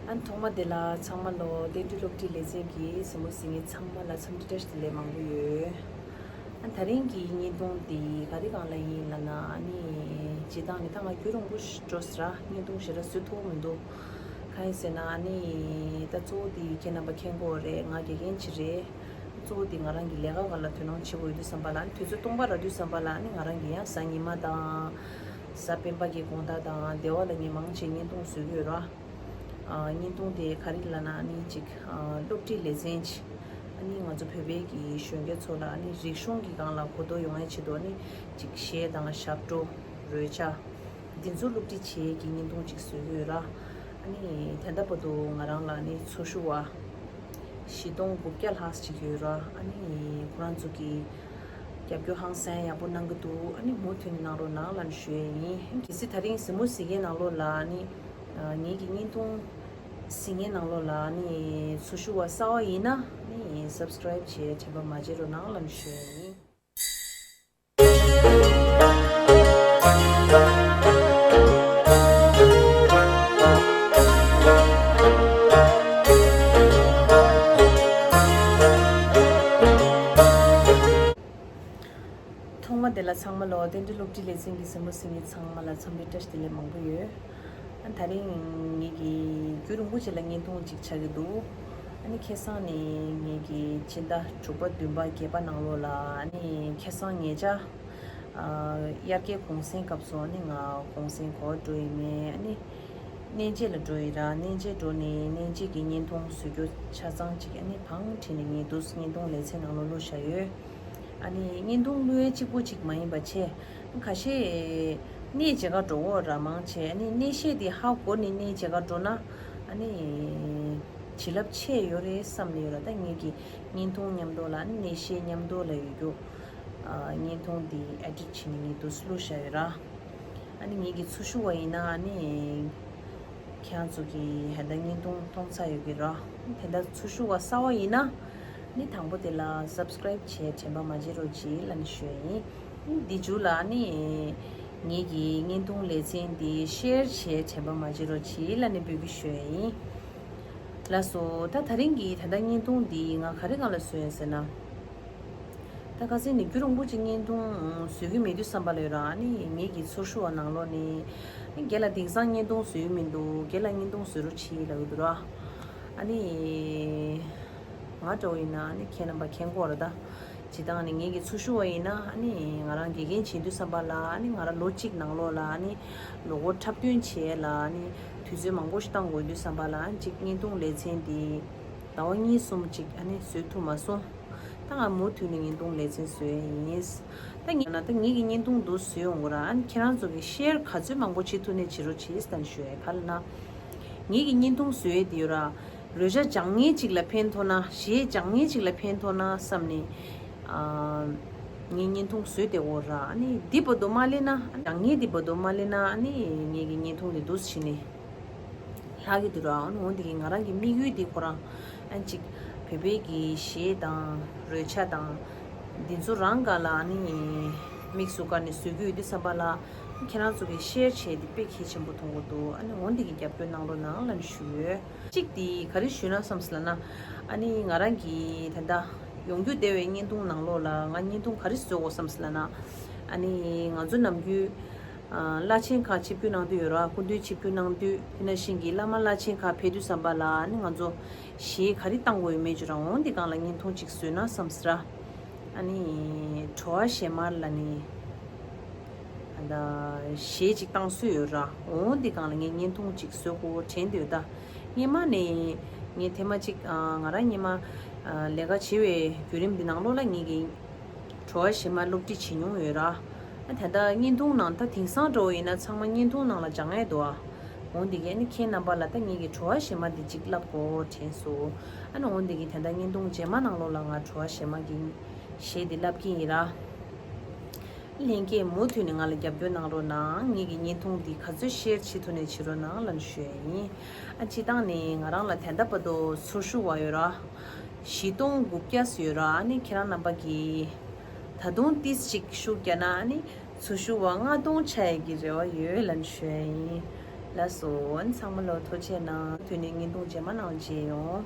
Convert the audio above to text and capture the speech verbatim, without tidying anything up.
ཨ་ཐོག་མ་དེ་ལ་ཚང་མ་ལོ་བསྟན་འགྲོའི་སློབ་ཁྲིད་ལེ་ཚན་གྱི་གཟིགས་མོ་གཟིགས་མཁན་ཚང་མ་ལ་འཚམས་འདྲི་བཀྲ་ཤིས་བདེ་ལེགས་མང་པོ་ཡོད། ཨ་ད་རིང་གི་བརྙན་ཐུང་འདི་ག་རེ་སྒང་ལ་ཡིན་ལབ་ན། ཨ་ནི་སྤྱིར་བཏང་ནི་ད་ང་རྒྱུན་རིང་པོ་ཞིག་འགྲོ་ཟེར་བརྙན་ཐུང་ཞེ་དྲག་བཟོ་ཐུབ་མི་འདུག་གང་ཡིན་ཟེར་ན། ཨ་ནི་ད་གཙོ་བོ་འདི་ཁྱེད་རྣམ་པ་མཁྱེན་གྱི་ཡོད་རེད། ང་དགེ་རྒན་ཅིག་རེད། གཙོ་བོ་འདི་ང་རང་གི་ལས་ཀ་སྒང་ལ་དོ་སྣང་བྱེད་དགོས་ཡོད་དུས་ཙམ་པ་ལ། ཨ་ནི་དུས་ཚོད་སྟོང་པ་རག་དུས་ཙམ་པ་ལ། ཨ་ནི་ང་རང་གི་ཡང་གཟའ་ཉི་མ་དང་གཟའ་སྤེན་པ་གི་དགོང་དག་དང་སྡེ་བ་ལ་ངས་མང་ཆེ་བརྙན་ཐུང་བཟོ་གི་ཡོད་ར། ཨ་བརྙན་ཐུང་དེ་ག་རེ་ལབ་ན། ཨ་ནི་ཅིག་ཨ་སློབ་ཁྲིད་ལེ་ཚན་ཅིག་ཨ་ནི་ང་ཚོ་བོད་པའི་གི་གཞོན་སྐྱེས་ཚོ་ལ་ཨ་ནི་རིག་གཞུང་གི་སྒང་ལ་གོ་རྟོགས་ཡོང་ཡའི་ཆེད་དུ། ཨ་ནི་ཅིག་གཞས་དང་ཞབས་བྲོ། རོལ་ཆ། འདི་ཚོ་སློབ་ཁྲིད་བྱེད་ཀྱི་བརྙན་ཐུང་ཅིག་བཟོས་ཡོད་ར། ཨ་ནི་ད་ལྟ་བར་དུ་ང་རང་ལ་ནི་འཚོ་ཞུ་བ་བཞི་སྟོང་དགུ་བརྒྱ་ལྷག་ཅིག་ཡོད་ར། ཨ་ནི་ཁོ་རང་ཚོ་གི་རྒྱབ་སྐྱོར་ཧང་སང་ཡག་པོ་གནང་གི་འདུག་ཨ་ནི་མུ་མཐུད་ནས་གནང་རོགས་གནང་ལབ་ནས་ཞུ་ཡས་ཡིན། གལ་སྲིད་ད་རིང་གཟིགས་མོ་གཟིགས་མཁན་ནང་ལོགས་ལ་ནི་ངེད་ཀྱི་བརྙན་ཐུང་གཟིགས་མཁན་ནང་ལོགས་ལ་ནི་འཚོ་ཞུ་བ་གསར་པ་ཡིན་ན་ནི་སབ་སི་ཀ་རེབ་བྱས་དྲན་པ་མ་བརྗེད་རོགས་གནང་ལབ་ནས་ཞུ་ཡས་ཡིན། ཐོག་མ་དེ་ལ་ཚང་མ་ལོ་བསྟན་འགྲོའི་སློབ་ཁྲིད་ལེ་ཚན་གྱི་གཟིགས་མོ་གཟིགས་མཁན་ཚང་མ་ལ་འཚམས་འདྲི་བཀྲ་ཤིས་བདེ་ལེགས་མང་པོ་ཡོད། ཨ་ད་རིང་ངེད་ཀྱི་རྒྱུན་རིང་པོ་ཅིག་ལ་བརྙན་ཐུང་ཅིག་ཆགས་ཀྱི་འདུག་ཨ་ནི་ཁ་སང་ནི་ངེད་ཀྱི་སྤྱི་ཟླ་དྲུག་པ་བདུན་པ་བརྒྱད་པ་ནང་ལོགས་ལ། ཨ་ནི་ཁ་སང་ཉེ་ཆར་ཨ་དབྱར་ཁའི་གུང་སེང་སྐབས་སུ་ཨ་ནི་ང་གུང་སེང་གོ་འགྲོ་ཡི་མེད། ཨ་ནི་གནས་མཇལ་ལ་འགྲོ་ཡི་ར། གནས་མཇལ་འགྲོ་ནས་གནས་མཇལ་གྱི་བརྙན་ཐུང་བཟོ་རྒྱུ་ཆ་ཚང་ཅིག་ཨ་ནི་བང་བྲིས་ནས་ངས་འདུག་བརྙན་ཐུང་ལེ་ཚན་ནང་ལོགས་བླུགས་བཞག་ཡོད། ཨ་ནི་བརྙན་ཐུང་བླུགས་ཡས་གཅིག་པོ་གཅིག་མ་ཡིན་པ་བྱས། ཁ་ཤས་གནས་མཇལ་ག་འགྲོ་འོ་ར་མང་ཆེ། ཨ་ནི་གནས་བཤད་དེ་ཧ་གོ་ནས་གནས་མཇལ་ག་འགྲོ་ན། ཨ་ནི་བྱིན་རླབས་ཆེ་ཡོད་རེད་བསམ་ནས་ཡོད་ར། ད་ངེད་ཀྱི་བརྙན་ཐུང་མཉམ་དུ་ལ་ཨ་ནི་གནས་བཤད་མཉམ་དུ་ལ་ཡོད་རྒྱུ། ཨ་བརྙན་ཐུང་འདི་ཨེ་ཌིཊ་བྱས་ནས་ངས་འདུག་བླུགས་བཞག་ཡོད་ར། ཨ་ནི་ངེད་ཀྱི་འཚོ་ཞུ་བ་ཡིན་ན་ཨ་ནི་ཁྱེད་རང་ཚོ་གི་ཧད་ད་བརྙན་ཐུང་མཐོང་ཚར་ཡོད་ཀྱི་ར། དེ་འདྲ་འཚོ་ཞུ་བ་གསར་པ་ཡིན་ན་ནི་དང་པོ་དེ་ལ་སབ་སི་ཀ་རེབ་བྱས་དྲན་པ་མ་བརྗེད་རོགས་གྱིས་ལབ་ནས་ཞུ་ཡ་ཡིན། འདི་མཇུག་ལ་ནི་ངེད་ཀྱི་བརྙན་ཐུང་ལེ་ཚན་འདི་ཤེར་བྱས་དྲན་པ་མ་བརྗེད་རོགས་གྱིས་ལབ་ནས་འབོད་སྐུལ་ཞུ་ཡ་ཡིན། ལགས་སོ། ད་ད་རིང་གི་ད་ལྟ་བརྙན་ཐུང་འདི་ང་ག་རེ་སྒང་ལ་བཟོས་ཡིན་ཟེར་ན། ད་ཁ་སང་ནས་རྒྱུན་རིང་པོ་ཅིག་བརྙན་ཐུང་བཟོ་གི་མེད་དུས་ཙམ་པ་ལ་ཡོད་ར། ཨ་ནི་ངེད་ཀྱི་འཚོ་ཞུ་བ་ནང་ལོགས་ནས་རྒན་ལགས་དེང་སང་བརྙན་ཐུང་བཟོ་ཡི་མི་འདུག་རྒན་ལགས་བརྙན་ཐུང་བཟོ་རོགས་གྱིས་ལབ་ཀྱི་འདུག་ར། ཨ་ནི་ང་འདྲ་བོ་ཡིན་ན་ཨ་ནི་ཁྱེད་རྣམ་པ་མཁྱེན་གྱི་ཡོད་རེད་ད། སྤྱིར་བཏང་ནི་ངེད་ཀྱི་འཚོ་ཞུ་བ་ཡིན་ན་ཨ་ནི་ང་རང་དགེ་རྒན་བྱེད་དུས་ཙམ་པ་ལ། ཨ་ནི་ང་རང་ལོ་གཅིག་ནང་ལོགས་ལ་ཨ་ནི་ལོ་འཁོར་འཁྲབ་སྟོན་བྱེད་ལ་ཨ་ནི་དུས་ཚོད་མང་པོ་ཞིག་བཏང་དགོས་དུས་ཙམ་པ་ལ། ཨ་ནི་གཅིག་བརྙན་ཐུང་ལེ་ཚན་འདི་ཟླ་བ་གཉིས་གསུམ་ཅིག་ཨ་ནི་བཟོ་ཐུབ་མ་སོང་། ད་ང་མུ་མཐུད་ནས་བརྙན་ཐུང་ལེ་ཚན་བཟོ་ཡས་ཡིན། ད་ངས་ན་ད་ངེད་ཀྱི་བརྙན་ཐུང་འདུག་བཟོས་ཡོང་གི་ར། ཨ་ནི་ཁྱེད་རང་ཚོ་གིས་ཤེར་ག་ཚོད་མང་པོ་བྱེད་ཐུབ་ནས་བྱེད་རོགས་གྱིས་ལབ་ནས་ཞུ་ཡས། ག་རེ་ལབ་ན། ངེད་ཀྱི་བརྙན་ཐུང་བཟོ་ཡས་དེ་ཡོད་ར། རོལ་ཆ་སྦྱང་མཁན་ཅིག་ལ་ཕན་ཐོགས་ན། གཞས་སྦྱང་མཁན་ཅིག་ལ་ཕན་ཐོགས་ན་བསམ་ནས། ཨ་ངས་བརྙན་ཐུང་བཟོས་བསྡད་ཡོད་ར། ཨ་ནི་འདི་བར་དུ་མ་སླེབས་ན། སྦྱང་མཁན་འདི་བར་དུ་མ་སླེབས་ན་ཨ་ནི་ངེད་ཀྱི་བརྙན་ཐུང་འདི་འདུག་བྱས་ནས་ལྷག་གི་འདུག་ར། ཨ་ནི་འོ་འདི་གི་ང་རང་གི་དམིགས་ཡུལ་འདི་ཁོ་རང་ཨ་ཅིག་བོད་པའི་གི་གཞས་དང་རོལ་ཆ་དང་འདི་ཚོ་རང་ག་ལ་ཨ་ནི་དམིགས་སུ་བཀར་ནས་བཟོ་རྒྱུ་ཡོད་དུས་ཙམ་པ་ལ། ཁྱེད་རང་ཚོ་གི་ཤེར་བྱས་ཏེ་དཔེ་གལ་ཆེན་པོ་མཐོང་གི་འདུག་ཨ་ནི་འོ་འདི་གི་རྒྱབ་སྐྱོར་གནང་རོགས་གནང་ལབ་ནས་ཞུ་ཡོད། གཅིག་དེ་ག་རེ་ཞུས་ན་བསམ་སོང་ལབ་ན། ཨ་ནི་ང་རང་གི་ད་ལྟ་ཡོང་རྒྱུ་བསྡད་པའི་བརྙན་ཐུང་ནང་ལོགས་ལ་ང་བརྙན་ཐུང་ག་རེ་བཟོ་དགོས་བསམ་སོང་ལབ་ན། ཨ་ནི་ང་ཚོ་ནམ་རྒྱུན་ཨ་བླ་ཆེན་ཁག་ཆིབས་བསྒྱུར་གནང་དུས་ཡོད་ར། སྐུ་མདུན་ཆིབས་བསྒྱུར་གནང་དུས། དེ་ནང་བཞིན་གྱི་བླ་མ་བླ་ཆེན་ཁག་ཕེབས་དུས་ཙམ་པ་ལ་ཨ་ནི་ང་ཚོ་གཞས་ག་རེ་བཏང་དགོས་ཡོད་མེད་ཅིག་ར། འོ་འདི་སྒང་ལ་བརྙན་ཐུང་ཅིག་བཟོས་ན་བསམ་སོང་ར། ཨ་ནི་བྲོ་བ་ཞལ་མར་ལ་ནི་ཨ་ད་གཞས་ཅིག་བཏང་སྲོལ་ཡོད་ར། འོ་འདི་སྒང་ལ་ངས་བརྙན་ཐུང་ཅིག་བཟོ་དགོས་དྲན་འདུག་ད་སྔོན་མ་ནས་ངས་ཐེངས་མ་གཅིག་ཨ་ང་རང་སྔོན་མ་ཨ་ལས་ཀ་བྱེད་པའི་བརྒྱུད་རིམ་འདི་ནང་ལོགས་ལ་ངེད་ཀྱིས་བྲོ་བ་ཞལ་མར་སློབ་ཁྲིད་བྱེད་མྱོང་ཡོད་ར། ཨ་ད་ལྟ་བརྙན་ཐུང་ནང་ད་དེང་སང་འདྲ་བོ་ཡིན་ན་ཚང་མ་བརྙན་ཐུང་ནང་ལ་སྦྱང་ཡས་འདུག་ཨ། འོ་འདི་གས་ནི་ཁྱེད་རྣམ་པ་ལ་ད་ངེད་ཀྱིས་བྲོ་བ་ཞལ་མར་འདི་གཅིག་བསླབ་དགོས་དྲན་སོང་། ཨ་ནི་འོ་འདི་གས་ད་ལྟ་བརྙན་ཐུང་རྗེས་མ་ནང་ལོགས་ལ་ང་བྲོ་བ་ཞལ་མར་གྱི་གཞས་འདི་བསླབ་ཀྱི་ཡིན་ར། ལྷན་རྒྱས་མུ་མཐུད་ནས་ང་ལ་རྒྱབ་སྐྱོར་གནང་རོགས་གནང་། ངེད་ཀྱི་བརྙན་ཐུང་འདི་ག་ཚོད་ཤེར་བྱེད་ཐུབ་ནས་བྱེད་རོགས་གནང་ལབ་ནས་ཞུ་ཡ་ཡིན། ཨ་སྤྱིར་བཏང་ནས་ང་རང་ལ་ད་ལྟ་བར་དུ་ཚོར་ཞུ་བ་ཡོད་ར། བཞི་སྟོང་དགུ་བརྒྱ་ཙམ་ཡོད་ར། ཨ་ནི་ཁྱེད་རང་རྣམ་པ་གིས་ད་དུང་ཏིས་ཅིག་ཤུགས་རྒྱག་ན་ཨ་ནི་ཚོར་ཞུ་བ་ལྔ་སྟོང་ཆགས་ཡས་ཀྱི་རེ་བ་ཡོད་ལབ་ནས་ཞུ་ཡ་ཡིན། ལགས་སོ། ཚང་མ་ལ་ཐུགས་རྗེ་གནང་། དེ་ནས་བརྙན་ཐུང་རྗེས་མ་ནང་མཇལ་ཡོང་།